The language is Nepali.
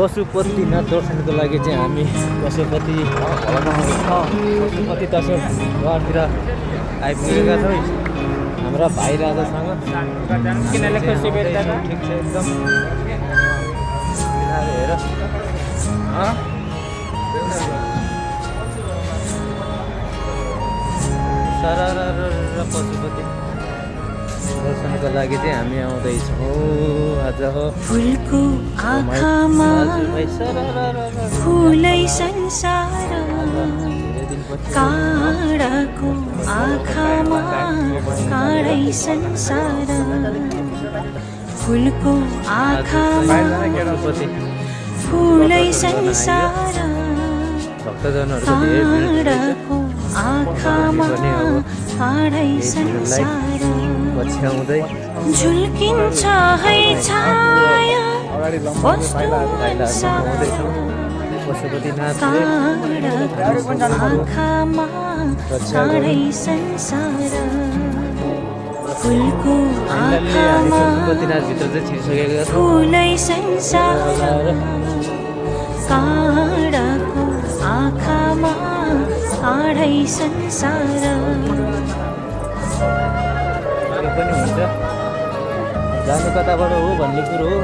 पशुपतिनाथ दर्शनको लागि चाहिँ हामी पशुपति दर्शनघरतिर आइपुगेका छौँ हाम्रा भाइ राजासँग। ठिक छ एकदम हेर पशुपति दर्शनको लागि चाहिँ हामी आउँदैछौँ आज हो। फुलको आँखामा फुलै संसार, काँडाको आँखामा काँडै संसार। फुलको आँखामा फुलै संसार, काँडाको आँखामा काँडै संसार। पछ्याउँदै झुल्किन्छ है छाया वस्तु पशुपतिनाथ आँखामा काँडै संसार। फुलको आँखामा पशुपतिनाथ भित्र चाहिँ छिरिसकेका छौँ। फुलै संसार, काँडाको आँखामा काँडै संसार। पनि हुन्छ जानु कताबाट हो भन्ने कुरो हो।